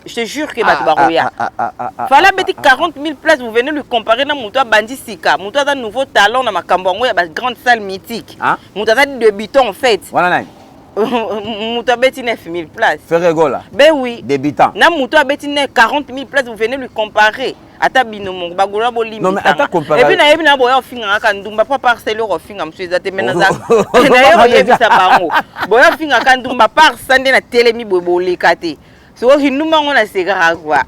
Je te jure que bato bakoya. Fally abeti 40 000 places, vous venez lui comparer na moto abandi sika, moto aza nouveau talent na makambo yango ya ba grande salle mythique. Moto aza débutant en fait. Wana nani? Moto abeti 9 000 places. Ferre Gola. Ben oui. Débutant. Na moto abeti 40 000 places, vous venez lui comparer. Ata bino moko bagola bolimbisanga. Et puis nayebi na boya ofinga kaka ndumba po parcelle oyo ofinga mosusu eza te mais naza naye koyebisa bango boya ofinga kaka ndumba par sa nde natelemi boye boleka te soki ndumba yango nasekaka kua.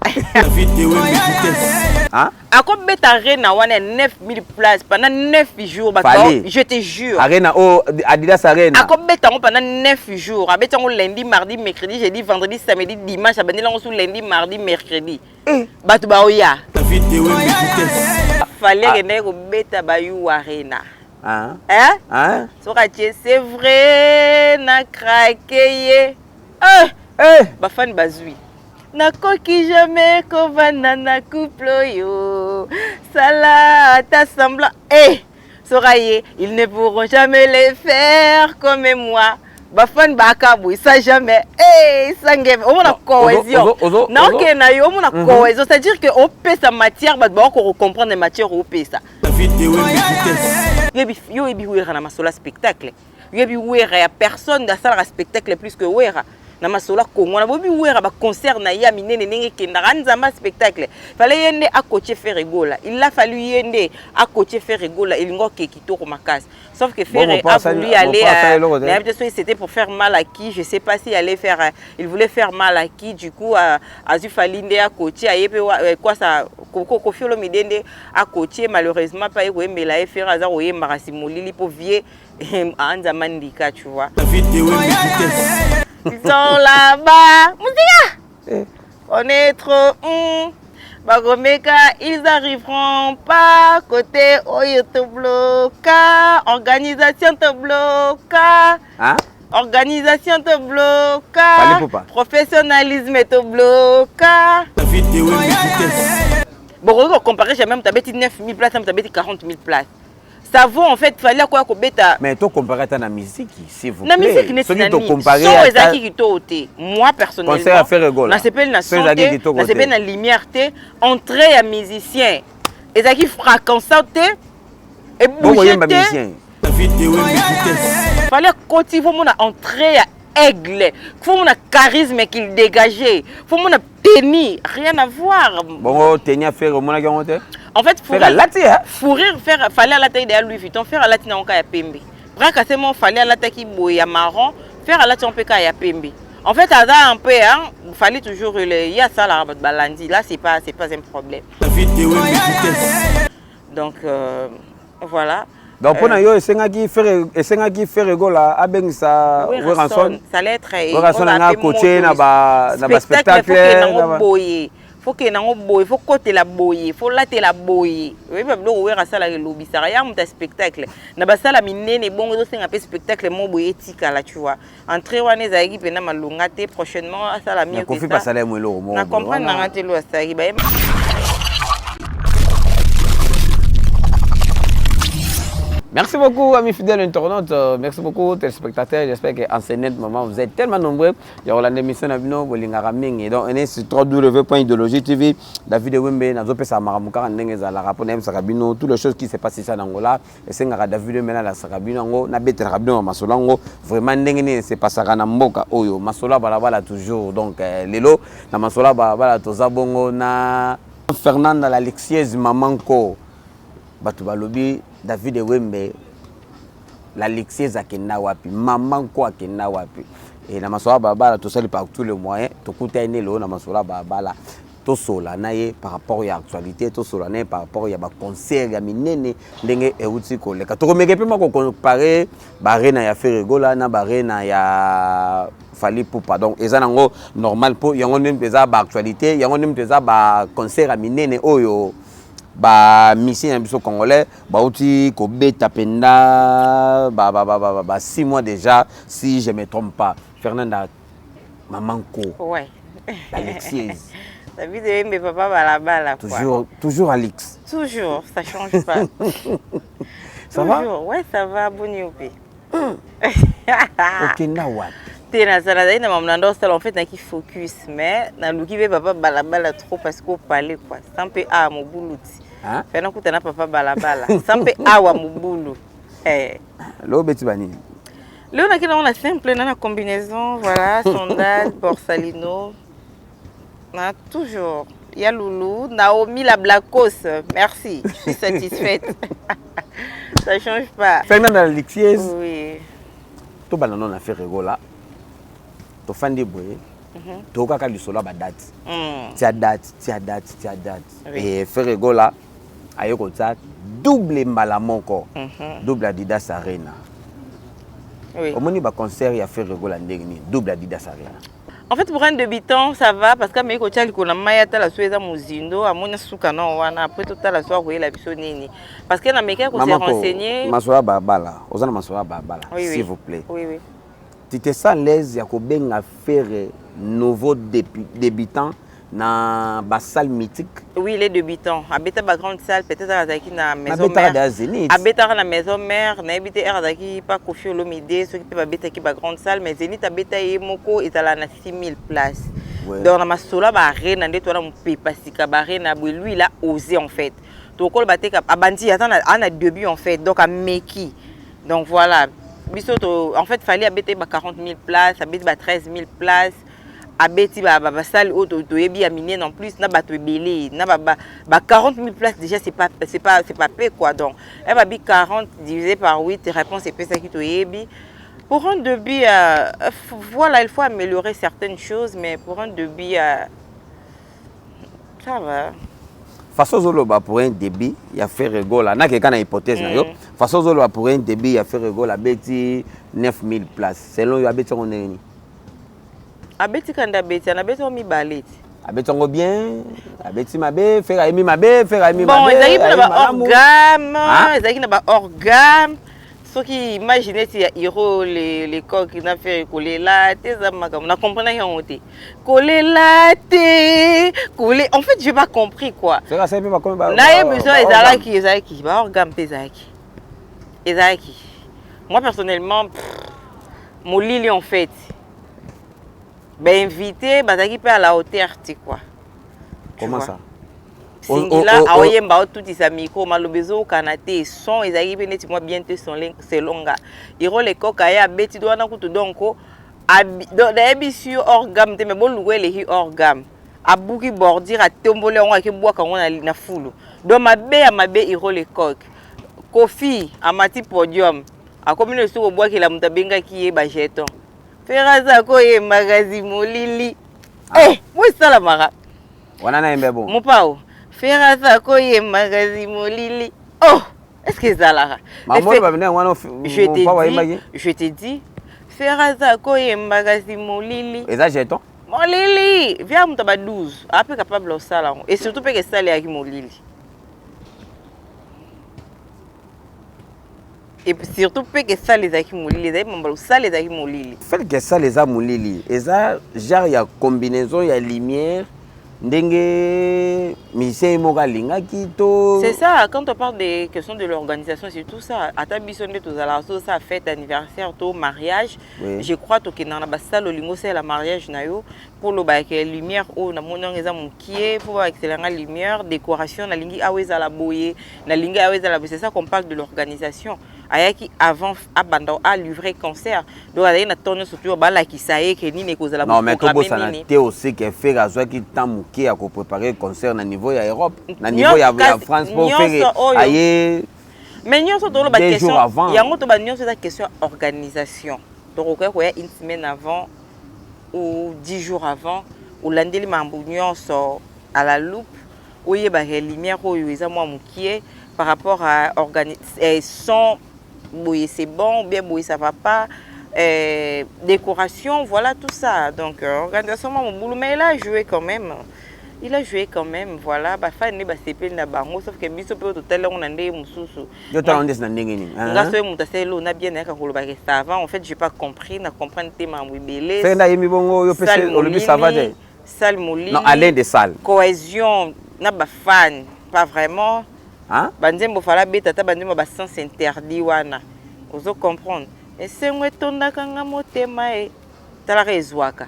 Akobeta arena wana ya 9000 places pendant 9 jours bato, je te jure. Arena o Adidas Arena. Akobeta yango pendant 9 jours, abeti yango lundi, mardi, mercredi, jeudi, vendredi, samedi, dimanche, abandeli yango su lundi, mardi, mercredi. Bato baoya. Fally akendaki kobeta bayu Arena. Hein? Soki atie c'est vrai na craquer ye. Bafani bazwi. Nakoki jamais kovanda na couple oyo. Sala ata semblant. Eh! Soki ye, ils ne pourront jamais le faire comme moi. Bafani baka boye ça jamais. Eh, sangeme omona cohésion. Naokende na yo, omona cohésion, c'est-à-dire que opesa matière, bato bakoko comprendre matière opesa. Yo oyebi Wera na masolo ya spectacle, yoyebi Wera ya personne asalaka spectacle plus que Wera na masolo ya Kongo wana. Boyebi Wera, baconcert na ye ya minene ndenge ekendaka, nzambe ya spectacle. Fallait ye nde akotie Ferre Gola, il a fallu ye nde akotie Ferre Gola, elingi oke kitoko makasi. Sauf que Ferre a voulu aller à, c'était pour faire mal à qui, je sais pas si allait faire, il voulait faire mal à qui, du coup azwi Fally nde akotie aye mpe quoi ça Koffi Olomide nde akotie. Malheureusement mpe aye koyembela ye, Ferre aza koyembaka si molili mpo vie anzama ndika, tu vois. Ils sont là-bas musika, on est trop bakomeka, ils arriveront pas côté oyo tobloka, organisation tobloka. Hein? Organisation tobloka, professionnalisme tobloka. Bokoki kocompare jamais moto abeti 9000 place na moto abeti 40 000 place. Ça vaut en fait Fally akoya kobeta. Mais tocompare ata na musique, s'il vous plaît. Na musique neti nani? Son ezalaki kitoko te. Moi personnellement nasepeli na son te, nasepeli na lumière te, entrée ya musicien ezalaki fracassant te, ebouge te. Fally akoti, faut mona entrée ya aigle, faut mona charisme qu'il dégageait, faut mona tenue, rien à voir. Bongo tenue affaire omonaki yango te? En fait, Ferre alati. Fourrir Ferre, Fally alataki deya Louis Vuitton, Ferre alati nango kaka ya pembe. Braka semo Fally alataki boye ya marron, Ferre alati yango mpe kaka ya pembe. En fait aza un peu, hein, Fally toujours le ye asalaka bato balandi là, c'est pas un problème. Donc voilà. Donc mpona yo esengaki Ferre, esengaki Ferre Gola abengisa Werrason. Ça allait être Werrason anga coaché na ba spectacle. Nango boye, faut ke nango boye, faut kotela boye, faut latela boye. Oyebi biloko Wera asalaka, elobisaka ya moto ya spectacle na basala minene. Bongo ezosenga mpe spectacle mo boye etikala, tu vois. Entrée wana ezalaki mpena malonga te. Prochainement asala mieux. Kofi basala ye mo eloko moko. Na comprendre nanga te lo asalaki baye. Merci beaucoup, amis fidèles internautes. Merci beaucoup, téléspectateurs. J'espère qu'en ce net moment, vous êtes tellement nombreux. Il y a l'émission na bino, bolingaka mingi. Donc, on est sur www.idéologie TV. David Wembe, nazopesa makambo kaka ndenge ezalaka mpo nayebisaka bino toutes les choses qui se passent ici en Angola. Esengaka David Wembe nalasaka bino yango, nabetelaka bino masolo yango vraiment ndenge nini se passaka na mboka oyo. Masolo ya balabala toujours. Donc, lelo na masolo ya balabala toza bongo na Fernanda Alexiese Mamanko. Bato balobi David Wembe, l'Alexiese akenda wapi? Mama nko akenda wapi? E na masolo ya balabala tosali par tous les moyens, tokuta ye nde lelo na masolo ya balabala, tosola na ye par rapport ya actualité, tosola na ye par rapport ya baconcert ya minene ndenge euti koleka. Tokomeke mpe mwa kocompare baarena ya Ferre Gola na baarena ya Fally Ipupa. Donc eza nango normal mpo yango nde eza baactualité, yango nde eza baconcert ya minene oyo bamusicien na biso congolais bauti kobeta mpenza ba 6 mois déjà, si je me trompe pas. Fernanda Mamanko. Ouais. Alexiese. David Wembe, papa balabala. Toujours, toujours Alex. Toujours, ça change pas. Ça va? Ouais, ça va, boni ope. Okenda wapi? Te, nazala, nazali na mamu na ndosala. En fait, naki focus, mais naluki mpe papa balabala trop parce que opale quoi, sans mpe awa mobulu ti. Hein? Fe nakuta na papa balabala sans mpe awa mobulu, eh. Lelo obeti banini? Lelo naki nango na simple, na combinaison, voilà, sandale borsalino na toujours ya Loulou Naomi la Blacos. Merci, je suis satisfaite, ça change pas. Fernanda Lixiez. Oui. Tobanda nano na Ferre Gola. Tofandi boye, tokaka lisolo ya badate. Tia date, tia date, tia date. E Ferre Gola aye kotia double mbala moko, double Adidas Arena. Omoni baconcert ya Ferre Gola ndenge nini, double Adidas Arena? En fait, pour un débutant, ça va, parce que ameki kotia likolo na mai, atala so eza mozindo, amoni suka na wana. Après totala so akoyela biso nini, parce que nameki ya kose renseigner. Masolo ya balabala, oza na masolo ya balabala. S'il vous plaît. Oui. Tu te sens l'aise ya kobenga Ferre nouveau débutant na basalle mythique? Oui, il est débutant. Abeta ba grande salle, peut-être azalaki na maison Abetaka mère. Da Zénith. Abetaka na maison mère, nayebi te ere azalaki pa Kofi Olomide soki mpe babetaki ba grande salle, mais Zénith abeta ye moko, ezala na 6000 places. Donc na masolo ya baarena nde towana, mopepa sika baarena boye, lui il a osé. En fait, tokoloba te abandi, aza na début en fait, donc ameki. Donc voilà, biso to, en fait, Fally abeti ba 40 000 places, abeti ba 13 000 places, abeti basale oyo toyebi ya minene, en plus na bato ebele na ba 40 000 places déjà, c'est pas peu quoi. Donc e babi 40 divisé par 8, réponse epesaki toyebi. Pour un début, voilà, il faut améliorer certaines choses, mais pour un début, ça va. Façon ozoloba, pour un début ya Ferre Gola, nakeka na hypothèse na yo. Façon ozoloba, pour un début ya Ferre Gola, abeti 9000 places, selon yo abeti yango ndenge nini? Abeti kanda, abeti, anabeti yango mibale ti. Abeti yango bien, abeti mabe? Ferre ayemi mabe, Ferre ayemi Bon, mabe? Ezalaki mpe na Ayemi malamu? Baorgame. Ah? Ezalaki na baorgame. Soki imagine neti ya hero lecoq na Ferre, kolela te, eza makambo na comprenaki yango te, kolela te, kole, en fait j'ai pas compris quoi. Ferre asali mpe bakomi Nayebi so ezalaki baorgame mpe, ezalaki. Moi personnellement, pff, molili en fait, bainvité bazalaki mpe à la hauteur te quoi. Tu Comment vois? ça? Singila aoyemba, aotutisa micro, maloba ezokana te, son ezalaki mpe neti mwa bien te selon nga. Hero lecoq aye abeti do wana kutu, donc nayebi si yo hors gamme te, mais boluka eleki hors gamme. Abuki bordure, atomboli yango, akebwaka yango na fulu. Donc mabe ya mabe, hero lecoq. Kofi amati podium, akomi na lisusu kobwakela moto abengaki ye bajeton. Ferre aza koyemba kasi molili. Eh, mo esalamaka. Wana nayembe bon. Mopao, Ferre aza koyemba kasi molili. Oh, est ce que ezalaka? Mamolo babina yango wana. Je te Mopao dis, ayembaki. Je te dis, Ferre aza koyemba kasi molili. Eza jeton. Molili via moto ba 12 ape capable osala yango, et surtout mpe esalelaki molili, et surtout mpe ke sale ezalaki molili, ezalaki mambala, osala ezalaki molili. Fait que salle eza molili, eza genre ya combinaison ya lumière ndenge musicien ye moko alingaki to? C'est ça, quand on parle des questions de l'organisation, c'est tout ça. Ata biso nde tozalaka so ça fête anniversaire to mariage, je crois tokendaka na basale, olingi osalela mariage na yo, mpo olobaka lumière oyo namoni yango eza mokie, mpo babakiselanga lumière, décoration nalingi awa ezala boye, nalingi awa ezala boye. C'est ça qu'on parle de l'organisation. Ayaki avant abanda alivrer concert, donc azalaki na temps nyonso to balakisa ye ke nini ekozala. Non, mais boprogramme tobosana nini. Te aussi ke Ferre azwaki temps moke ya kopréparer concert na niveau ya Europe, na niveau ya France, mpo Nyonso Ferre oyo. aye Mais nyonso toloba 2 question jours avant. Yango toba nyonso eza question ya organisation. Donc okoki koya une semaine avant ou 10 jours avant, olandeli makambo nyonso à la loupe, oyebaka lumière oyo eza mwa mokie par rapport à son boye, c'est bon, ou bien boye, ça va pas, décoration, voilà, tout ça. Donc organisation mwa mobulu, mais il a joué quand même, il a joué quand même, voilà. Bafani nde basepeli na bango, sauf que biso mpe oyo totali yango na ndenge mosusu. Yo tala ndesi na ndenge nini? Nga soki moto asali oyo na bien, nayaka kolobaka ça va. En fait, j'ai pas compris, na comprendre te makambo ebele. Ferre nde ayembi bongo, yo Salle mpe olobi ça va te? molili, salle molili. Non, alain de salle. Cohésion na bafan, pas vraiment. Hein? Banzembo fala beta ata banzembo basens interdit wana, ozo comprendre, esengo etondaka nga motema e. Talaka, ezwaka.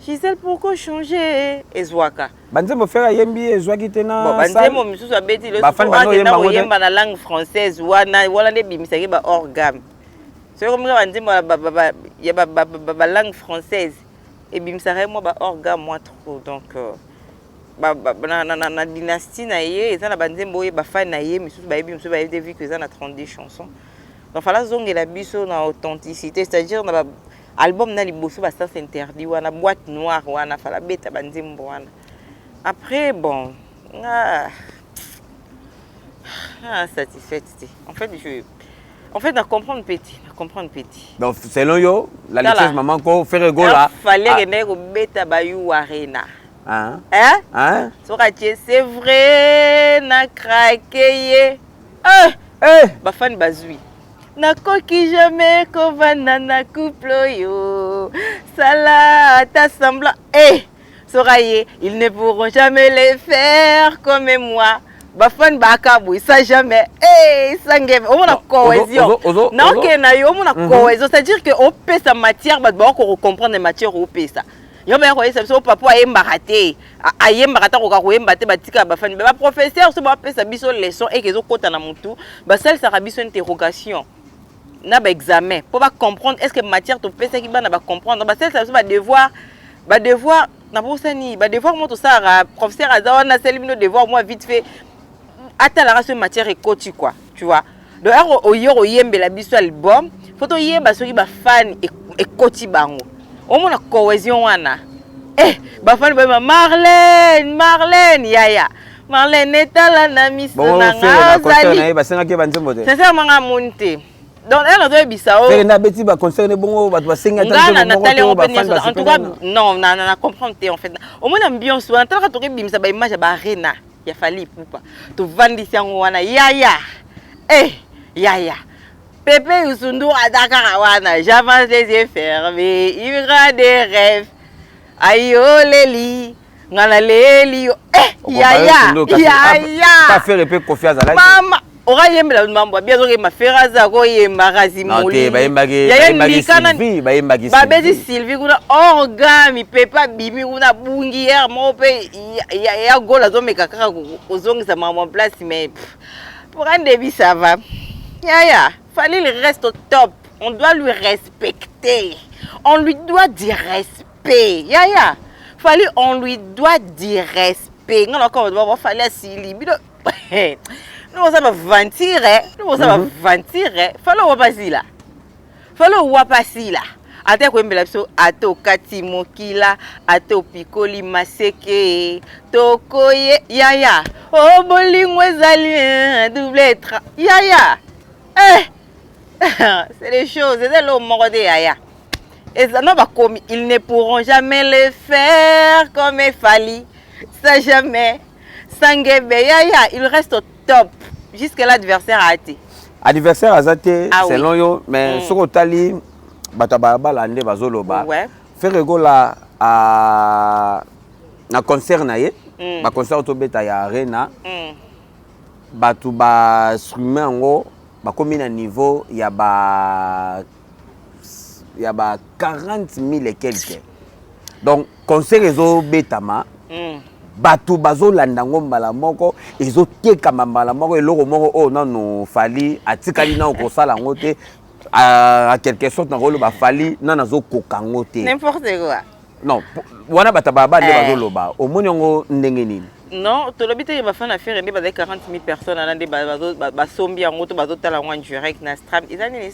Gisèle, pourquoi changer? Ezwaka. Banzembo Ferre ayembi ezwaki te na Bon, banzembo misusu abeti akenda koyemba na langue française wana, wana nde ebimisaki ba hors gamme. Soki komika banzembo ya balangue française, ebimisaka ye mwa ba hors gamme, mwa trop. Donc na dynastie na ye, eza na banzembo oyo bafani na ye misusu bayebi, misusu bayebi te, vu que eza na 32 chansons. Donc fala azongela biso na authenticité, c'est-à-dire na album na liboso, basens interdit wana, boîte noire wana, fala beta banzembo wana. Après, bon, ah, ah, satisfaite te. En fait, je en fait na comprendre petit, na comprendre petit. Donc selon yo, la licence maman ko Ferre Gola fallait kende kobeta ba U Arena. Hein? Hein? Hein? Soki atie "C'est vrai na craqué" ye, eh! Eh! Bafani bazwi. Nakoki jamais kovanda na couple oyo, sala ata semblant. Eh! Soki aye "Ils ne pourront jamais le faire comme moi", bafani baka boye, ça jamais. Eh, sangeme, omona cohésion naokende na yo, omona cohésion, c'est-à-dire que opesa matière, bato bakoko comprendre matière opesa yo. Baya koyesa biso papa ayembaka te, ayembaka te, akoka koyemba te. Batika bafani, baprofesseur so bapesa biso leçon eke ezokɔta na motu, basalisaka biso interrogation na baexamen mpo bacomprendre est ce que matière topesaki bana bacomprendre. Basalisaka biso badevoir, badevoir nabosani, badevoir mo tosalaka, professeur aza wana, asali bino devoir mwa vite fait, atalaka so matière ekoti quoi, tu vois. Donc ero oyo koyembela biso album, faut toyeba soki bafani ekoti bango. Omona cohésion wana, eh, bafani bayeba Marlène, Marlène, yaya Marlène, etala na miso na nga ozali. Basengaki banzembo te? Sincèrement, nga amoni te. Donc ere nazoyebisa o Ferre nde abeti baconcert ne bongo, bato basengi ata nga na natali yango mpe nyonso. En tout cas, non, na comprendre te. En fait, omoni ambiance wana, talaka, tokebimisa baimage ya baarena ya Fally Ipupa, tovandisi yango wana, yaya, eh, yaya Pepe Yusundu aza kaka wana. J'avance les yeux fermés, il y des rêves, ayoleli nga naleli yo, eh, yaya, yaya. Ferre mpe Kofi azalaki. Mama okayembela mambo abi, azokeyemba. Ferre aza koyemba kasi. Bayembaki. Babeti Sylvie kuna, orgame, Pepe abimi kuna, abungi ere moko mpe ya gol, azomeka kaka kozongisa makambo en place. Mais pour un début, ça va, yaya. Fallait, il reste au top, on doit lui respecter, on lui doit du respect, yaya Fallait, on lui doit du respect. Nga na Fallait asili bino nous oza baventure, nous oza baventure. Fallait owa pasila, Fallait owa pasila, ata koyembela biso, ata okati mokila, ata opikoli maseke, tokoye yaya o bolingo ezali double tra, yaya. Eh, c'est des choses, eza eloko moko te, yaya. Eza no bakomi "Ils ne pourront jamais le faire comme Fally", ça jamais. Sangebe, yaya, il reste au top jusque l'adversaire a te. Adversaire aza te. Ah, selon oui. Yo, mais soki otali bato ya balabala nde bazoloba, Ferre Gola na concert na ye, baconcert tobeta ya arena, bato bastreame yango bakomi na niveau ya ba 40 000 et quelque. Donc concert ezobetama, bato bazolanda yango mbala moko, ezotekama mbala moko. Eloko moko oyo nano Fally atikali nano kosala yango te. En quelque sorte, nakoloba Fally nano azokoka yango te. N'importe quoi. Non, wana bato baba nde bazoloba. Omoni yango ndenge nini? Non, tolobi teke bafana ya Ferre nde bazali 40 000 personnes wana nde basombi yango to bazotala yango en direct na stream. Eza nini?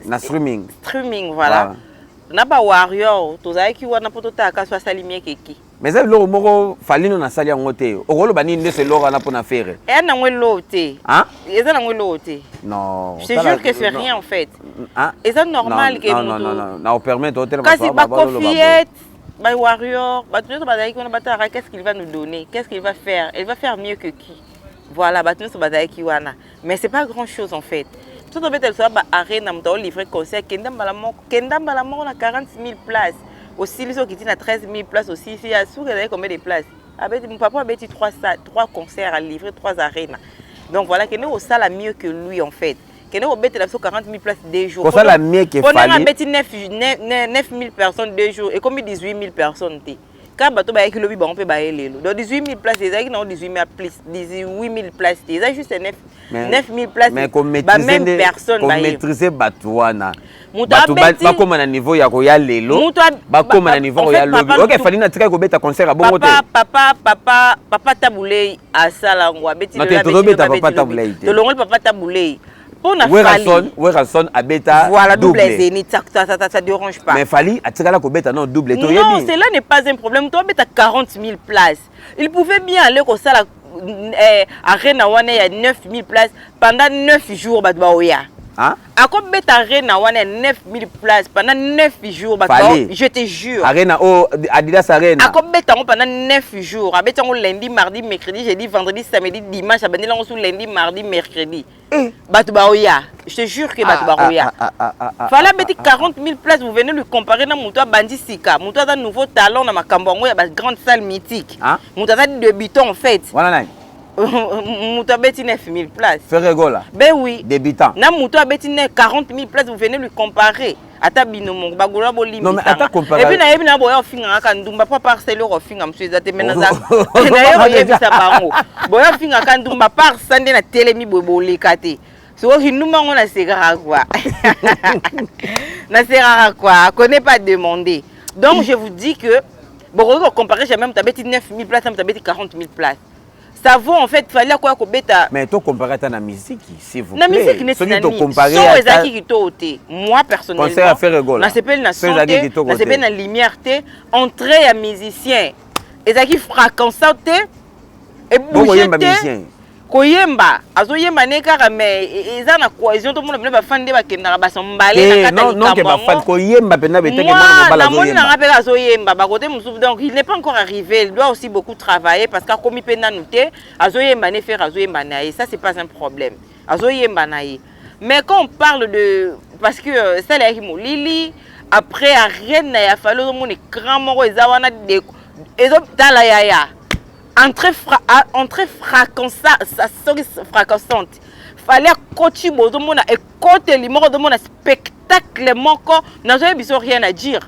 Na streaming. Streaming, voilà. Na bawarrior tozalaki wana mpo totalaka so asali miekeki. Mais eza biloko moko Fally no nasali yango te. Okoloba nini nde eloko wana mpona Ferre? Eya nango eloko te. Eza nango eloko te. Non. Je te jure que c'est rien en fait. Eza normal ke Non, non, non, na opermettre otelema. Kasi bakofiete, bawarrior, bato nyonso bazalaki wana, batalaka qu'est-ce qu'il va nous donner, qu'est-ce qu'il va faire, il va faire mieux que qui. Voilà, bato nyonso bazalaki wana, mais c'est pas grand chose en fait. So tobetela biso baarena, moto aolivre concert, kenda mbala moko, kenda mbala moko na 40 000 places, osilisi, okiti na 13 000 places, osilisi ya suki, ezali combien de places? Abeti, papa abeti 3 concerts, a livré 3 arena. Donc voilà, kende kosala mieux que lui en fait. Kende kobetela biso 40 000 places 2 jours. Kosala mieux que Fally. Pona abeti 9 000 personnes 2 jours, ekomi 18 000 personnes te. Kaka bato bayaki lobi, bango mpe baye lelo. Donc 18 000 places ezalaki nango 18 000 plus 18 000 places te. Eza juste 9 9 000 places. Mais ba même personne baye. Komaîtriser bato wana. Moto bato bakóma na niveau ya koya lelo, bakóma na niveau ya lobi. Ok, Fally natikaki kobeta concert ya bongo te. Papa Tabulei asala yango, abeti. Lelo tozobeta Papa Tabulei te. Tolongoli Papa Tabulei mpona Fally. Werrason abeta. Voilà, double Zénith, ça dérange pas. Mais Fally atikala kobeta non double. Toyebi. Non, cela n'est pas un problème. To abeta 40 000 places, il pouvait bien aller kosala arena wana ya 9 000 places pendant 9 jours, bato baoya. Akobeta arena wana ya 9 000 places pendant 9 jours, bato, je te jure. Arena o Adidas Arena. Akobeta yango pendant 9 jours. Abeti yango lundi, mardi, mercredi, jeudi, vendredi, samedi, dimanche. Abandeli yango su lundi, mardi, mercredi, bato baoya. Je te jure que bato baoya. Fally abeti 40 000 places, vous venez lui comparer na moto abandi sika, moto aza nouveau talent na makambo yango ya bagrande salle mythique, moto aza débutant en fait. Wana nani? Moto abeti 9 000 places. Ferre Gola? Ben oui. Débutant. Na moto abeti 40 000 places, vous venez lui comparer. Ata bino moko bagola bolimbisanga. Et puis nayebi na boya ofinga kaka ndumba po parcelle oyo ofinga mosusu eza te. Me naye oyebisa bango boya ofinga kaka ndumba par sa nde natelemi boye, boleka te. Soki ndumba yango nasekaka quoi, nasekaka quoi, connaît pas demander. Donc je vous dis que bokoki kocomparer jamais moto abeti 9 000 places na moto abeti 40 000 places. Ça vaut en fait Fally akoya kobeta. Mais tocompare ata na musique, s'il vous plaît. Na musique neti nani? Son ezalaki kitoko te. Moi personnellement, nasepeli na son te, nasepeli na lumière te. Entrée ya musicien ezalaki fracassant te, ebouge te. Koyemba, azoyemba ne kaka, mais eza na cohésion. Tomona bino bafani nde bakendaka basambale na kati ya likambo yango. Koyemba mpenza beteke mwana mobali. Namoni nanga mpe azoyemba bakote mosusu. Donc il n'est pas encore arrivé, il doit aussi beaucoup travailler parce qu'akomi mpe nanu te. Azoyemba ne Ferre azoyemba na ye, ça c'est pas un problème, azoyemba na ye. Mais quand on parle de, parce que salle eyaki molili, après arène na ya Fally, ozomona écran moko eza wana, ezotala yaya entrée soki fracassante. Fally akoti, bozomona ekoteli moko, ozomona spectacle moko. Nazoyebi biso, rien à dire,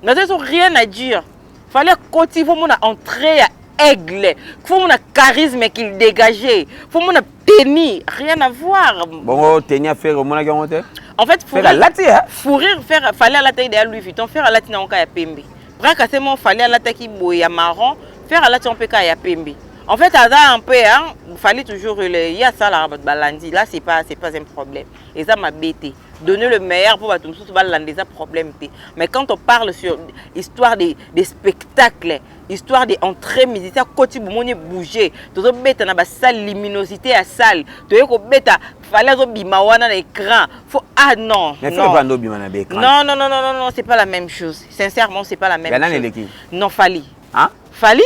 nazoyebi biso, rien à dire. Fally akoti, fomona entrée ya aigle, fomona charisme qu'il dégageait, fomona tenue, rien à voir. Bongo tenue ya Ferre, omonaki yango te? En fait, Ferre alati. Fourrure, Ferre, Fally alataki deya Louis Vuitton. Ferre alati nango kaka ya pembe. Braka semo Fally alataki boye ya marron, Ferre alati yango mpe kaka ya pembe. En fait, aza un peu, hein, Fally toujours le ye asalaka bato balandi. Là c'est pas un problème, eza mabe te. Donner le meilleur pour bato mosusu balanda, eza problème te. Mais quand on parle sur histoire des spectacles, histoire de entrée musicien koti, bomoni bouger, tozobeta na basalle, luminosité ya salle, toye kobeta, Fally azobima wana na écran, faut, ah non. Mais non. Bando obima na baécran. Non, non, non, non, non, non, c'est pas la même chose. Sincèrement, c'est pas la même chose. Eleki. Non, Fally. Hein? Fally,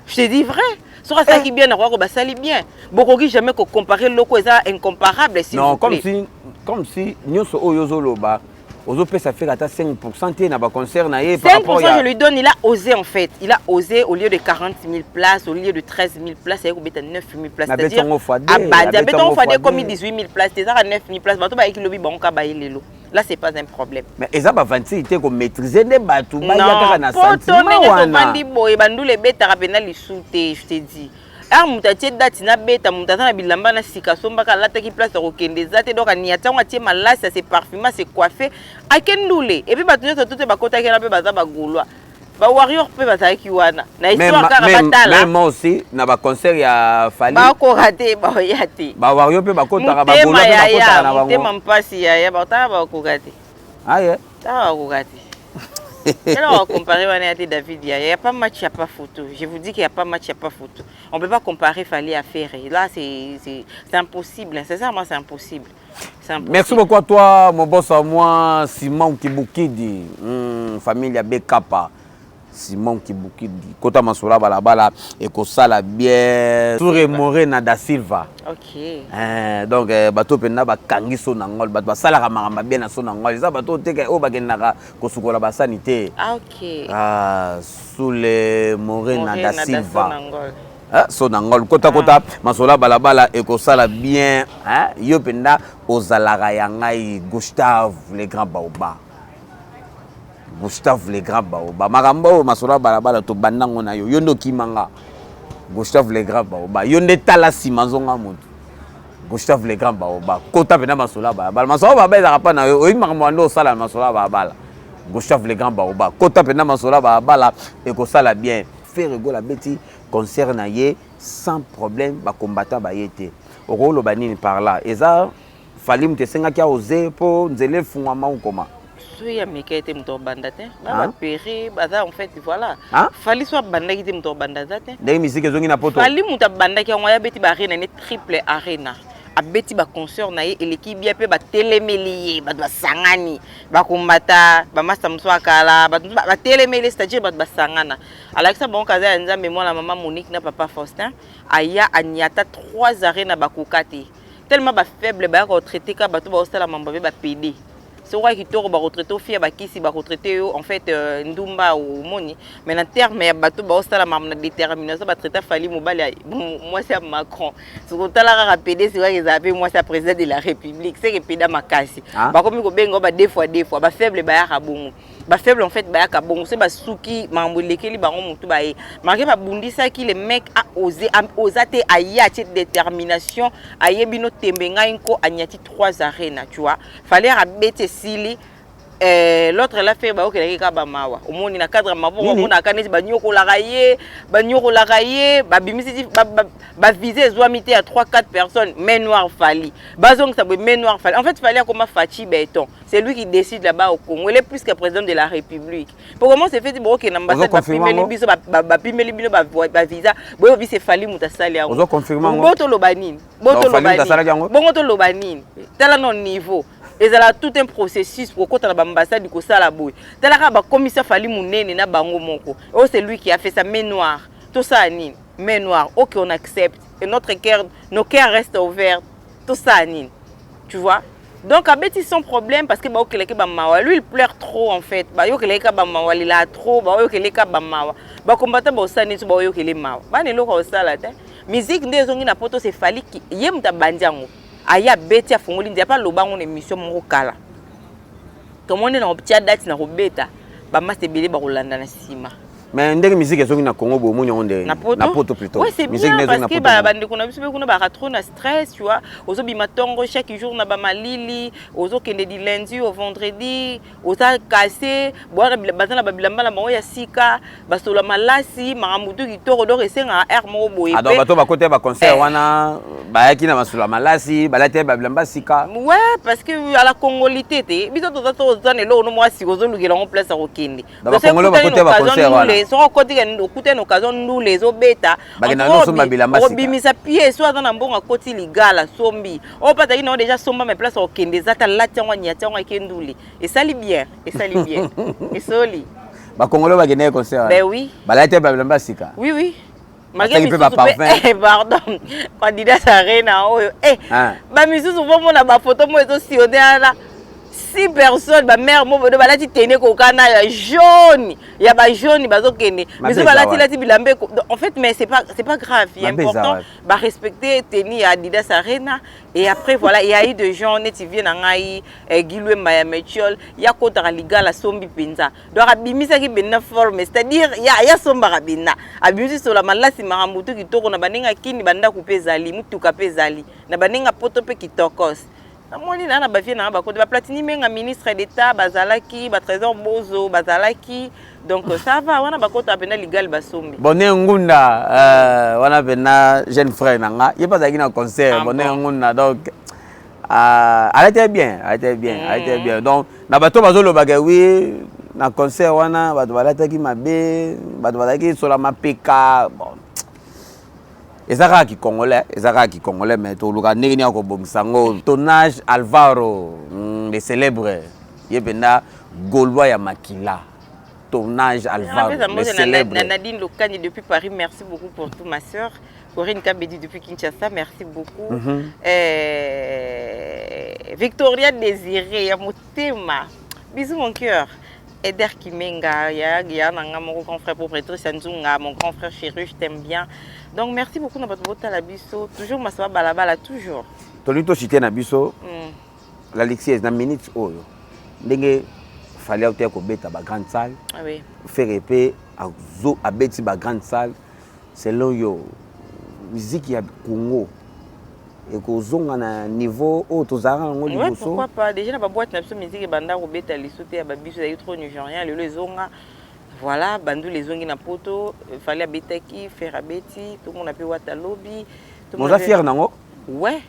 je te dis vrai. Soki asalaki bien, nakoka basali bien. Bokoki jamais kocomparer loko, eza incomparable, s'il Non, vous comme plaît. si, comme si nyonso oyo ozoloba, ozopesa Ferre ata 5 te na baconcert na ye par 5 rapport ya je lui donne. Il a osé en fait. Il a osé au lieu de 40 000 places, au lieu de 13 000 places, il a 9 000 places. C'est-à-dire, abandi, abeti yango fois deux, comme 18 000 places, ezaka 9 000 places. Bato bayeki lobi, bango ka baye lelo. Là, c'est pas un problème. Mais eza bavanti te, komaîtrise nde bato baya kaka na poto sentiment ndenge wana. Tovandi boye, bandula ebetaka mpena lisu te, je te dis. Ar moto atie date na beta, moto aza na bilamba na sika asombaka, alataki, place ya kokende eza te. Donc ania ntango atie malasi, ase parfume, ase coiffe, ake ndule. Et puis bato nyonso to te bakotaki wana mpe baza bagaulois, bawarrior mpe bazalaki wana na histoire kaka batala. Même moi aussi, na baconcert ya Fally bakoka te, baoya te. Bawarrior mpe bakotaka, bagaulois motema mpe bakotaka yaya na bango. Motema mpasi yaya, batala bakoka te. Aye. Tala bakoka te. Alors, on va comparer wana te, David, il n'y a pas match, il n'y a pas photo. Je vous dis qu'il n'y a pas match, il n'y a pas photo. On ne peut pas comparer Fally à Ferre. Là, c'est impossible. Sincèrement, c'est impossible. C'est impossible. Merci beaucoup à toi, mon boss à moi, Simon Kibukidi, famille ya Bekapa. Simon Kibukidi, Kota Masura Balabala, et Kosala bien. Touré Morena da Silva. Donc, bato mpenza bakangi so na ngol, bato basalaka makambo bien na so na ngol, eza bato teke oyo bakendaka kosukola basani te. Ah, ok. Ah, Soule Morena da Morena Silva. Sonangol. So na ngol kota kota masolo ya balabala ekosala bien, hein? Yo mpenza ozalaka ya ngai, Gustave le Grand Baoba, Gustave le Grand Baoba. Makambo oyo, masolo ya balabala, tobanda ngo na yo. Yo nde okimanga, Gustave le Grand Baoba. Yo nde tala nsima, nzonga motu. Gustave le Grand Baoba, kota mpenza masolo ya balabala. Masolo ya balabala ezalaka mpa na yo. Oyebi makambo wana nde osala na masolo ya balabala. Gustave le Grand Baoba, kota mpenza masolo ya balabala, ekosala bien. Ferre Gola abeti concert na ye sans problème, bacombattant baye te. Okoloba nini par là? Eza Fally moto esengaki aose mpo nzela efungwama okoma? Soki ameka ete moto abanda te, Ah. bapere baza, en fait, voilà. Ah? Fally so abandaki te, moto abanda aza te. Ndenge misiki ezongi na Poto. Fally moto abandaki yango, ayabeti baarena ne, triple arena, abeti baconcert na ye, eleki bia mpe batelemeli ye. Bato basangani, bakombata bamasta mosusu akala, bato mosusu batelemeli, c'est-à-dire bato basangana. Alakisa bango kaza ya Nzambe, mwana mama Monique na papa Faustin. Aya aniata trois arena, bakoka te, tellement bafaible. Bayaka kotraite ka bato baosala mambo abe bapede. Soki oka kitoko, bakotraite ofia bakisi, bakotraite yo en fait ndumba, omoni. Mais na terme ya bato baosala mambo na détermination, batraite Fally mobali ya mwasi ya Macron. Soki otala kaka pede, sikaka ezala mpe mwasi ya président de la République, seke peda makasi. Ah. Bakomi kobenga o ba deux fois, deux fois. Bafaible bayaka bongo, bafaible en fait bayaka bongo. So basuki, makambo elekeli bango motu, baye marke babundisaki. Le mec a osé, oza te, aye atie détermination, ayebi no tembe ngai nko anyati trois arena, tu vois. Fallait abeti, esili. L'autre là fait, baokelaki kaka bamawa. Omoni na cadre ya maboko, Nini? omonaka neti banyokolaka ye, banyokolaka ye, babimisi bavisa ezwami te ya 3 4 personnes. Main noire Fally, bazongisa boye, main noire Fally. En fait, Fally akoma Fatshi Béton, c'est lui qui décide là-bas au Congo. Il est plus que président de la République. Pour comment se fait bokokende ambassade, Ozo confirme bapimeli yango? biso, bapimeli bino bavisa boye, biso Fally moto asali yango. Ozo confirme yango? Bo toloba nini? Bo Donc, toloba Fally moto asalaki yango? nini? Bongo toloba nini? Tala no niveau, ezala tout un processus kokɔta na baambassade, kosala boye. Tala kaka, bakomisa Fally monene na bango moko. Oyo, c'est lui qui a fait ça, main noire. Tosala nini? Main noire, ok, on accepte et notre cœur, nos cœurs restent ouverts. Tosala nini? Tu vois, donc abeti sans problème parce que baokelaki bamawa. Lui, il pleure trop en fait. Bayokelaki ka bamawa, lela trop, baoyokelaki ka bamawa. Bakombata baosala neti baoyokele mawa, bana eloko osala te. Musique nde ezongi na Poto, c'est Fally ki ye moto abandi yango. Aye abeti, afongoli nzela. Mpe aloba yango na émission moko kala, tomoni na kotia date na kobeta, bamasa ebele bakolanda na nsima. Mais ndenge musique ezongi na Congo boye, omoni yango ndenge? Na Poto. Na Poto plutôt. Ouais, c'est Musique bien nde ezongi parce na que Poto. bandeko na biso mpe kuna baka trop na stress, tu vois. Ozobima ntongo chaque jour na bamalili, ozokende du lundi au vendredi, oza kase bwana, baza na babilamba na bango ya sika, basola malasi, makambo tu kitoko. Donc esengaka aire moko boye. Ah, donc bato bakota ya baconcert Eh. wana bayaki na masolo ya malasi, balati ya babilamba sika. Ouais, parce que à la congolité te, biso toza, toza na eloko no mwa sika, ozolukela yango place ya kokende. Na bakongolo bakota ya baconcert wana. Soki okoti, okutani na occasion, ndule ezobeta. Bakenda nosomba bilamba sika. Obimisa pie, so aza na mbongo, akoti ligala, sombi oyo mpe azalaki nango déjà, somba. Mais place ya kokende eza ta, lati yango, aniati yango, ake ndule. Esali bien, esali bien, esoli. Bakongolo bakendaki concert wana. Ben oui. Balati ya babilamba sika. Oui. Basali mpe baparfum. Pardon, Adidas Arena oyo, eh, Ah. bamisusu bomona bafoto mo ezosillonne wana, six personnes, bamare mo bodo balati tene kokana ya jaune, ya bajaune, bazokende. Mabe Misu eza balati wapi? lati bilamba en fait, mais c'est pas grave. Il est Mabe eza important wapi? barespecter tenue ya Adidas Arena. Et après, voilà, il y a eu des gens neti vie na ngai, Gilwemba ya Metiol, ya kotaka ligala, sombi mpenza. Donc abimisaki mpenza forme, c'est-à-dire ya sombaka mpenza, abimisi sola malasi, makambo tu kitoko na bandenge akini, bandako mpe ezali, mutuka mpe ezali na bandenge poto mpe kitokos. Namoni na bavie nanga bakoti, baplatini menga, ministre d'État bazalaki, batrésor bozo bazalaki. Donc ça va, wana bakota mpenza ligale, basombi. Bonne Ngunda, wana mpena jeune frère na nga, ye mpe azalaki na concert. Ah Bonne bon. Ngunda, donc alati bien, alati bien, alati bien. Donc na bato bazolobaka wi na concert wana, bato balataki mabe, bato bazalaki sola mapeka. Bon, eza kaka kicongolais, eza kaka kicongolais, mais toluka ndenge nini ya kobongisa yango. Tonnage Alvaro, le célèbre, ye mpenza Gaulois ya makila, Tournage Alvaro le célèbre. Nadine Lokani depuis Paris, merci beaucoup pour tout, ma sœur. Corinne Kabedi depuis Kinshasa, merci beaucoup. Victoria Désiré, ya motema. Bisous mon cœur. Eder Kimenga, ya ya nanga mon grand frère pour Patrice Nzunga, mon grand frère chéri, je t'aime bien. Donc merci beaucoup na bato botala biso, toujours masaba balabala toujours. Tolingi tochite na biso la Lixiez na minute oyo ndenge Fally auti kobeta ba grande salle. Ah oui. Ferre mpe abeti ba grande salle. Selon yo, musique ya Congo ekozonga na niveau oyo tozalaka yango liboso? Pourquoi pas? Déjà na baboîte na biso, musique ebanda kobeta liso te ya babiso, ezalaki trop nigérien. Lelo ezonga, voilà, bandula ezongi na Poto. Fally abetaki, Ferre abeti, tomona mpe Wata lobi. Moza fier nango? Ouais.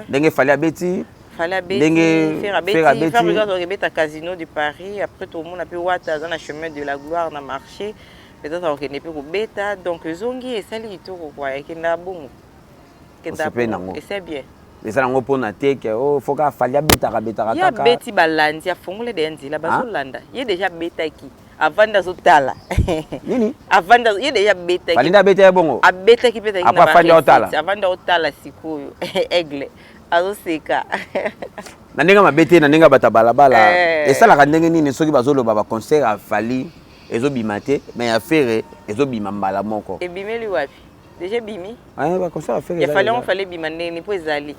Ndenge Fally abeti. Fally abeti. Ndenge Ferre abeti. Ferre abeti. Ferre azokebeta Casino de Paris. Après tomona mpe Wata aza na chemin de la gloire na marché, peut-être akokende mpe kobeta. Donc ezongi, esali kitoko kua, ekendaka bongo. Osepeli nango? Ese bien. Eza nango mpona te ke o faut kaka Fally abetaka betaka. Ye kaka. Abeti, balandi, afongoli deya nzela, bazolanda ye. Déjà abetaki, avandi, azotala. Nini? Avandi, ye déjà abetaki. Fally nde abeta ye bongo? Abetaki mpe. Après afandi, aotala. Avandi, aotala. Sikoyo aigle azoseka. Na ndenge mabe te, na ndenge ya bato ya balabala. Eh. Esalaka ndenge nini soki bazoloba baconcert ya Fally ezobima te, mais ya Ferre ezobima mbala moko? Ebimeli wapi? Déjà ebimi. Baconcert ya Ferre Ya Fally yango, Fally ebima ndenge mpo ezali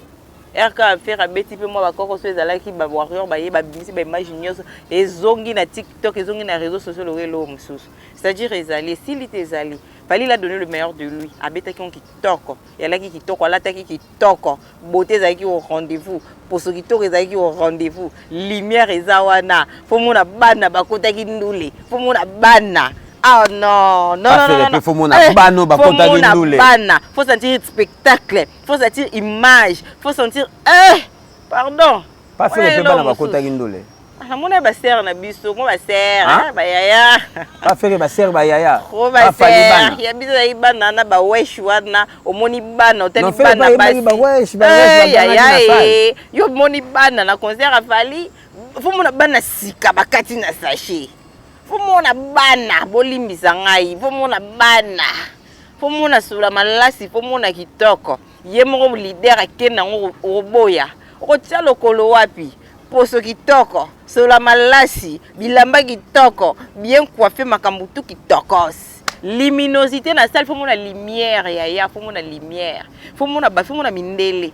rk. Ferre abeti mpe mwa bakoko so ezalaki bawarrior, baye babimisi baimage nyonso, ezongi na TikTok, ezongi na réseau social oyo eloko mosusu. C'est-à-dire ezali esili te, ezali. Fally, il a donné le meilleur de lui. Abetaki yango kitoko, eyalaki kitoko, alataki kitoko, beauté ezalaki au rendez-vous, poso kitoko ezalaki au rendez-vous, lumière eza wana. Faut mona bana bakotaki ndule, faut mona bana. Ah non, non, non, non, non. Faut mona bana bakotaki ndule. Bana, faut sentir spectacle, faut sentir image, faut sentir, eh, pardon. Pas Ferre mpe bana bakotaki ndule. Namona basere na biso mo, basere bayaya. Pas Ferre, basere bayaya. Trop basere ya biso ezalaki bana na bawesh wana. Omoni bana, otali bana basi. Yaya e, yo omoni bana na concert a Fally, faut mona bana sika bakati na sachet, faut mona bana, bolimbisa ngai, faut mona bana, faut mona sula malasi, faut mona kitoko. Ye moko leader akende yango, okoboya? Okotia lokolo wapi? Poso kitoko, sola malasi, bilamba kitoko, bien coiffé, makambo tu kitokos, luminosité na salle, faut mona lumière yaya, faut mona lumière, faut mona ba, faut mona mindele,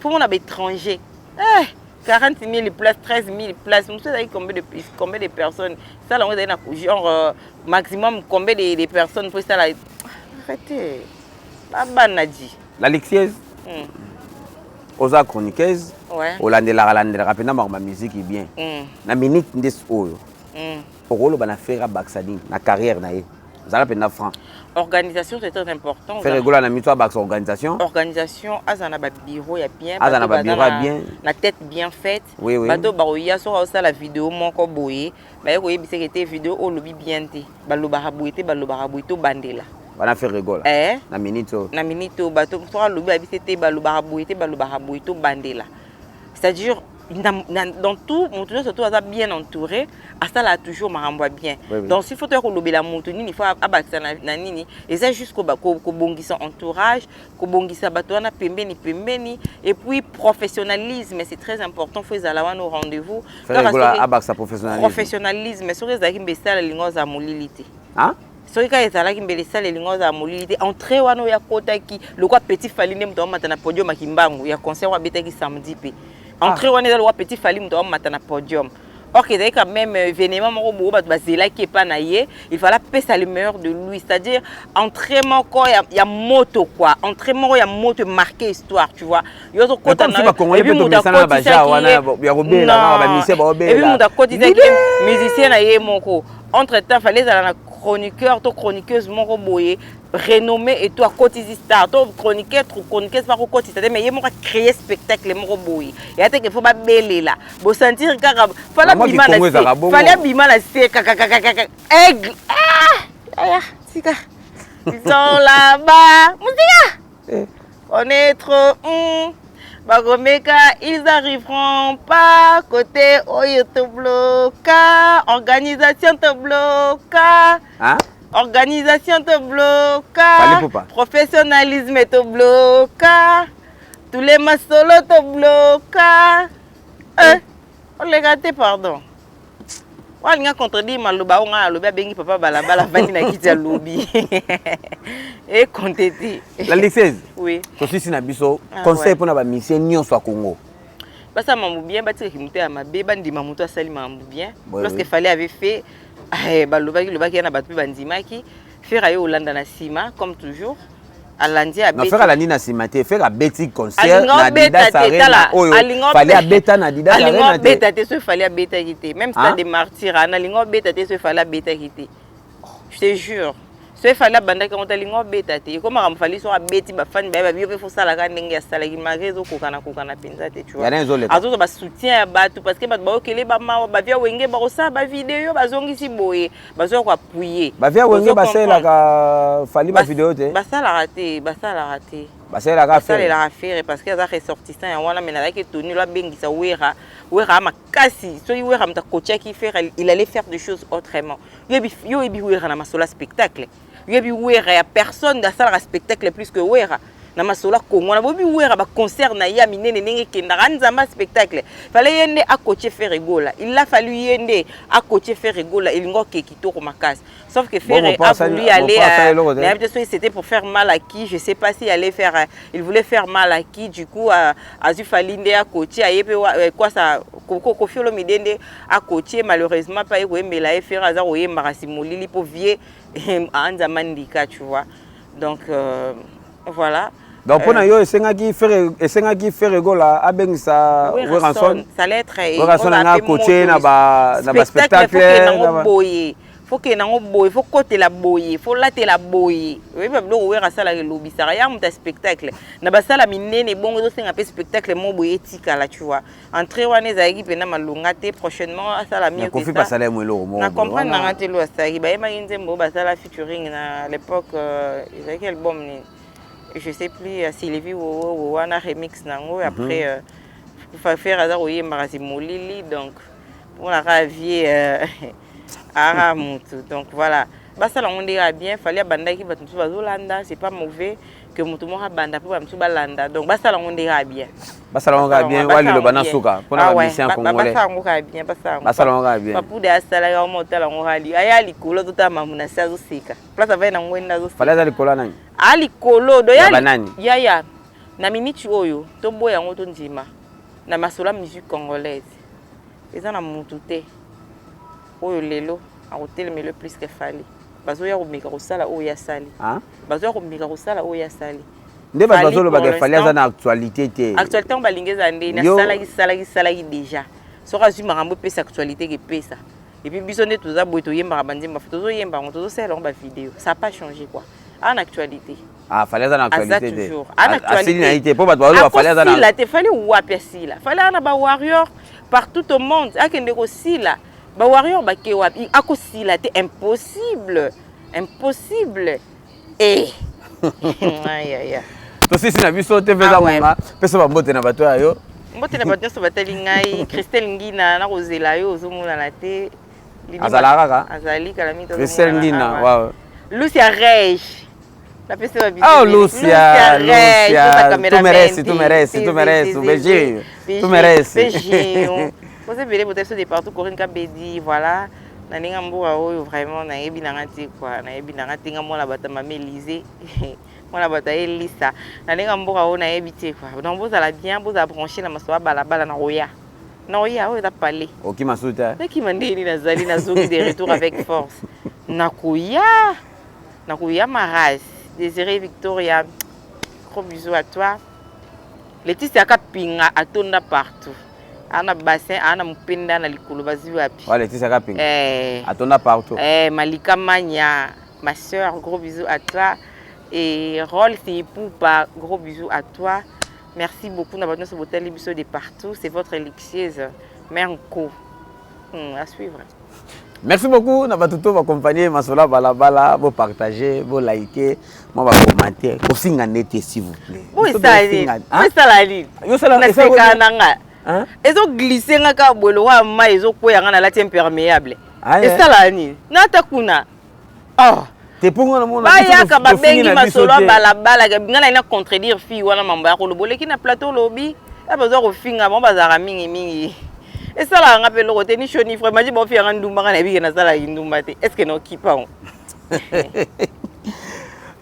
faut mona baétranger. Eh, 40 000 places, 13 000 places, mosusu ezalaki combien de personnes? Sala yango ezali na genre maximum combien de personnes mpo esala? Arrêtez, babana di. La Lixiez, oza chroniqueuse. Ouais. Olandelaka, landelaka mpenza makambo ya musique bien. Na minute nde oyo, okoloba na Ferre abakisa nini na carrière na ye? Ozala mpenza franc. Organisation, c'est très important. Ferre Gola na mito abakisa organisation. Organisation, aza na babureau ya bien. Aza na bato baza babureau ya bien. Na tête bien faite. Oui. Bato bakoya, soki osala video moko boye, baye koyebisaka ete video oyo olobi bien te, balobaka boye te, balobaka boye, tobandela. Wana Ferre Gola. Eh? Na minute oyo. Na minute oyo, bato soki alobi, bayebisi te balobaka boye te, balobaka boye, tobandela. C'est-à-dire dans tout, moto nyonso to aza bien entouré, asalaka toujours makambo ya bien. Oui. Donc s'il faut toya kolobela moto nini, faut abakisa na nini, eza juste kobongisa entourage, kobongisa bato wana pembeni pembeni, et puis professionnalisme, c'est très important, faut ezala wana au rendez-vous. Ferre Kaka Gola abakisa professionnalisme. Professionnalisme, soki ezalaki mbe esala elingi ozala molili te. Hein? Soki kaka ezalaki mbele esala elingi ozala molili te. Entrée wana oyo akotaki lokwa petit Fally nde moto aomata na podium, akimbangu ya concert oyo abetaki samedi mpe entrée wana eza lokwa petit Fally moto aomata na podium. Or que ezalaki quand même événement moko boye bato bazelaki epa na ye, il fallait apesa le meilleur de lui, c'est-à-dire entrée moko ya moto quoi, entrée moko ya moto marqué histoire, tu vois. Yo ozokota Comme si bakongolais mpe tomesana na baja wana ya kobela kaka bamusicien baobela. Et puis moto akotisaki musicien na ye moko, entre temps fallait ezala na chroniqueur to chroniqueuse moko boye renommé et tout, akotisi star to chroniqueur to chroniqueuse, bakokotisa te, mais ye moko acréer spectacle moko boye eya teke faut babelela, bosentir kaka fala Mama bima na Kikongo se ezalaka bongo. Fally abima na se kakakakaka, aigle, ah aya tika, ils sont là-bas musika. Eh. On est trop bakomeka, ils arriveront pas côté oyo tobloka, organisation tobloka. Hein? Organisation tobloka. Fally Ipupa. Professionnalisme tobloka, tous les masolo tobloka, eh, oleka te, pardon. Oyo alinga contredire maloba oyo ngai alobi, abengi papa balabala, avandi na kiti, alobi ekonte te. La Luxeuse. Oui. Tosisi na biso. Conseil mpona bamusicien nyonso ya Congo? Basala mambo bien, batikaki moto ya mabe, bandima moto asali mambo bien. Lorsque Fally avait fait, balobaki lobaki ya na bato mpe bandimaki. Ferre aye olanda na nsima, comme toujours alandi. Ferre alandi na nsima te. Ferre abeti concert na Adidas Arena oyo Fally abeta na Adidas Arena te. Abeta te soki Fally abetaki te. Même Stade de Martyr nalinga obeta te soki Fally abetaki te, je te jure. Soki Fally abandaki yango te, alinga obeta te. Ekomaka Fally soki abeti, bafani bayeba yo mpe fosalaka ndenge asalaki, malgré ezokokana kokana mpenza te, tu vois. Azozwa basoutien ya bato parce que bato baokele bamawa, bavia Wenge bakosala bavideo, bazongisi boye, bazoya koappuyer. Bavia Wenge basalelaka Fally bavideo te? Basalaka te, basalaka te. Basalelaka? Basalelaka Ferre parce que aza ressortissant ya wana. Mais nazalaki etoni lo abengisa Wera. Wera makasi, soki Wera moto akotiaki Ferre, il allait faire des choses autrement. Yo oyebi Wera na masolo ya spectacle, yoyebi Wera ya personne asalaka spectacle plus que Wera na masolo ya Congo wana. Boyebi Wera, baconcert na ye ya minene ndenge ekendaka, nzambe ya spectacle. Fallait ye nde akotie Ferre Gola, il a fallu ye nde akotie Ferre Gola, elingi oke kitoko makasi. Sauf que Ferre a voulu aller, nayebi te soki c'était pour faire mal à qui, je sais pas si allait faire, il voulait faire mal à qui. Du coup azwi Fally nde akotie, aye mpe kwasa Koffi Olomide nde akotie. Malheureusement mpe aye koyembela ye, Ferre aza koyembaka si molili mpo vie anzama ndika, tu vois. Donc voilà. Donc mpona yo, esengaki Ferre Gola abengisa Werrason. Werrason anga akotie na baspectacle. Boye faut kende yango boye, faut kotela boye, faut latela boye. Oyeba biloko Wera asalaka, elobisaka ya moto ya spectacle na basala minene. Bongo ezosenga mpe spectacle mo boye etikala, tu vois. Entrée wana ezalaki mpena malonga te. Prochainement asala mieux. Kofi basala ye mo eloko moko. Na comprendre nanga te. Lo asalaki, bayembaki nzembo oyo basala featuring na l'époque, ezalaki album nini, je sais plus, Sylvie Wowo wana, remix nango. Après Ferre aza koyembaka si molili, donc mponaka vie ara mutu. Donc voilà, basala yango ndenge ya bien. Fally abandaki, bato mosusu bazolanda. C'est pas mauvais que motu moko abanda mpo bamosusu balanda. Donc basala yango ndenge ya bien. Basala yango kaka bien. Wa liloba na suka mpona bamusicien congolais? Basala yango kaka bien, basala. Basala yango kaka bien. Papude asalaka yango, otala yango kaka aya likolo, azotala mamu na se, azoseka place avai nango ende azoseka. Fally aza likolo nani? Aa likolo do. Ya banani? Yaya, na miniti oyo toboya yango, tondima na masolo ya musique congolaise, eza na mutu te oyo lelo akotelemela plus que Fally. Bazoya komeka kosala oyo asali, bazoya komeka kosala oyo asali. Nde bato bazolobaka Fally aza na actualité te. Actualité yango balingi eza nde nasalaki, salaki, salaki déjà. Soki azwi makambo epesa actualité, kepesa. Et puis biso nde toza boye, toyembaka banzembo, tozoyemba yango, tozosalela yango bavideo, ça a pas changé quoi. Aa na actualité. Ah, Fally aza na actualité te? Asili na ye te, mpo bato bazoloba Fally aza na te. Fally wapi asila? Fally aza na bawarrior partout au monde. Akende kosila, bawarrior bake wapi? Akosila te, impossible, impossible. Eh, ayaya. Tosisi na biso te mpe eza ngonga. Pesa bambote na bato ya yo. Mbote na bato nyonso batali ngai. Christelle Ngina, nakozela yo, ozomonana te. Azalaka kaka? Azali kala mingi. Christelle Ngina, wow. Lucia Rege, napesi. Oh, Lucia, Lucia, tu mereces, tu mereces, tu mereces, un beijinho, tu mereces. Beijinho. Boza ebele, botali biso de partout. Corinne Kabedi, voilà. Na ndenge mboka oyo vraiment nayebi nanga te quoi, nayebi nanga te. Nga mwana bato ya mama Élysée, mwana bato ya Elisa, na ndenge mboka oyo nayebi te quoi. Donc bozala bien, bozala branché na masolo ya balabala. Na koya, na koya oyo eza palais. Okima su te? Nakima ndeni? Nazali, nazongi de retour avec force. Nakoya, nakoya maras. Désiré Victoria, gros bisous à toi. Leticia Kapinga atonda partout, ana bassin, ana mopenda na likolo, bazwi wapi? Wa Leticia Kapinga. Eh. Atonda partout. Eh, Malika Mania, ma soeur, gros bisous à toi. Et Rolls Ipupa, gros bisous à toi. Merci beaucoup na bato nyonso botali biso de partout. C'est votre élixieuse mère Nko. À suivre. Merci beaucoup na bato to baaccompagner masolo ya balabala. Bopartage, bolike, mwa bacommentaire, kofinga nde te, s'il vous plaît. Esala nini? Naseka na nga, ezoglisse nga kaka boye lokola mai ezokwea nga. Nalati imperméable, esala nini? Nata kuna, oh. Te, mpo nga namona bayaka babengi masolo ya balabala. Nga nai na contredire fille wana, mambo ya koloba oleki na plateau, olobi ya bazwa kofinga bango, bazalaka mingimingi. Esalaka nga mpe eloko te, ni chaud ni froid. Imagine baofinganga ndumba, nga nayebi ke nasalaka ndumba te. Est ce que naokipa ngo?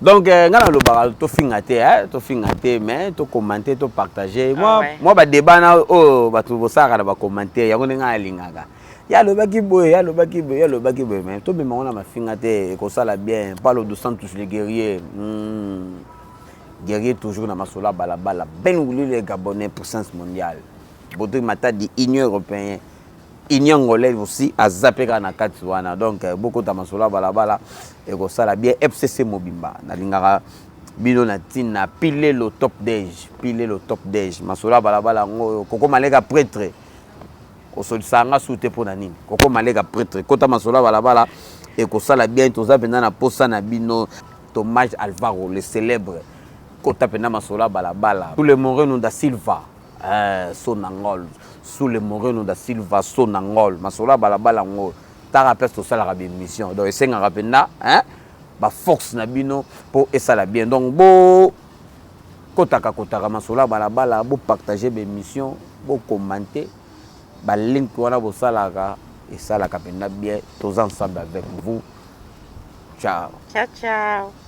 Donc nga nalobaka tofinga te, tofinga te, mais tocommenter, topartager. Moi, moi badébat na oyo bato bosalaka na bacommentaire, yango ndenge alingaka. Ye alobaki boye, ye alobaki boye, ye alobaki boye, mais tobema ngo na mafinga te, ekosala bien. Paulo dos Santos le guerrier, guerrier toujours na masolo ya balabala. Ben Wuli le Gabonais, puissance mondiale. Baudry Matadi, Union européenne, Union angolaise aussi, aza mpe kaka na kati wana. Donc bokota masolo ya balabala, ekosala bien. FCC mobimba, nalingaka bino na ntina. Pilelo top deg, pilelo top deg, masolo ya balabala yango oyo. Koko Maleka prêtre, kosolisaka nga su te. Mpo na nini? Koko Maleka prêtre, kota masolo ya balabala, ekosala bien. Toza mpenza na posa na bino. Tomage Alvaro le célèbre, kota mpenza masolo ya balabala. Tous les Moreno da Silva, Sonangol, sous le Moreno da Silva, Sonangol, masolo ya balabala yango. Taka place tosalaka baémission, donc esengaka mpenza baforce na bino mpo esala bien. Donc bo kotaka kotaka masolo ya balabala, bopartage baémission, bocommenter, balink wana bosalaka, esalaka mpenza bien. Toza ensemble avec vous. Ciao. Ciao, ciao.